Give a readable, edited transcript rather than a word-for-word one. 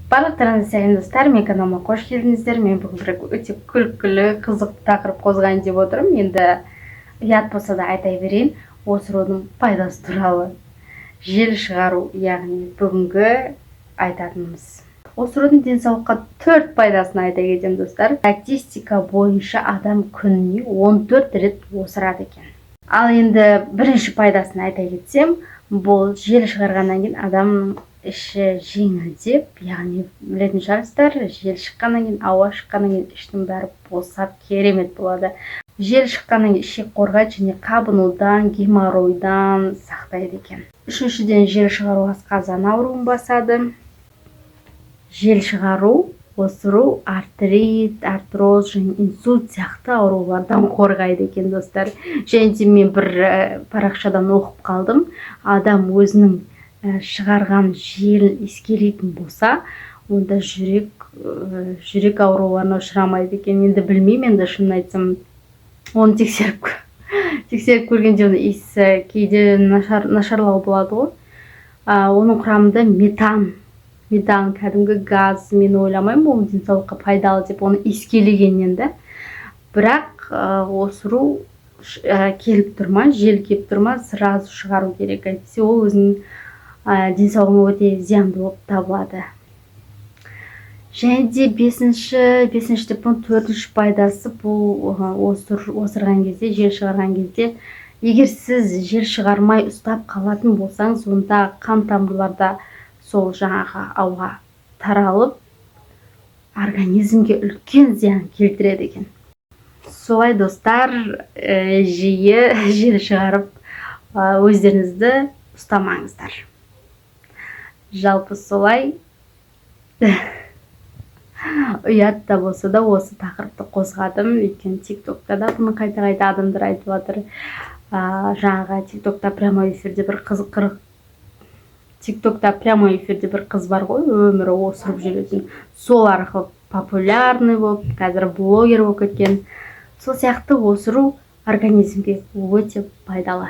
Барлықтарыңызға сәлем, достар! Менің каналыма қош келдіңіздер. Мен бүгін бір өте күлкілі, қызық тақырып қозғайын деп отырмын. Енді ұят болса да айта берейін: осырудың пайдасы туралы. Жел шығару, яғни бүгінгі айтатынымыз. Осырудың денсаулыққа төрт пайдасын айта кетемін, достар. Статистика бойынша адам күніне 14 рет осырады екен. Ал енді бірінші пайдасын айта кетсем, бұл жел шығарғаннан кейін адамның іші жеңілдеп, яғни білетін шығарсыздар, жел шыққаннан кейін, ауа шыққаннан кейін іштің бәрі босап, керемет болады. Жел шыққаннан кейін ішек қорғайды және қабынудан, геморройдан сақтайды екен. Үшіншіден, жел шығару асқазан ауруын басады. Жел шығару, осыру артрит, артроз және инсульт сияқты аурулардан қорғайды екен, достар. Және де мен бір парақшадан оқып қалдым: адам өзінің шығарған желін иіскелейтін болса, онда жүрек ауруларына ұшырамайды екен. Енді білмеймін, енді шынын айтсам, оны тексеріп көргенде, оның иісі кейде нашарлау болады ғой. Оның құрамында метан, кәдімгі газ. Мен ойламаймын ол денсаулыққа пайдалы деп оны иіскелегеннен да. Бірақ осыру келіп тұр ма, жел келіп тұр ма, сразу шығару керек, әйтпесе ол өзінің денсаулығыңа өте зиянды болып табылады. Және де бесінші деп, төртінші пайдасы: бұл осырған кезде, жел шығарған кезде, егер сіз жел шығармай ұстап қалатын болсаңыз, онда қан тамырларда сол жаңағы ауа таралып, организмге үлкен зиян келтіреді екен. Солай, достар, жиі жел шығарып, өздеріңізді ұстамаңыздар. Жалпы солай, ұят та болса да осы тақырыпты қозғадым, өйткені Тик Токта да бұны қайта қайта адамдар айтып жатыр. Жаңағы Тик Токта прямой эфирде бір қыз бар ғой, өмірі осырып жүретін, сол арқылы популярный болып, қазір блогер болып кеткен. Сол сияқты осыру организмге өте пайдалы.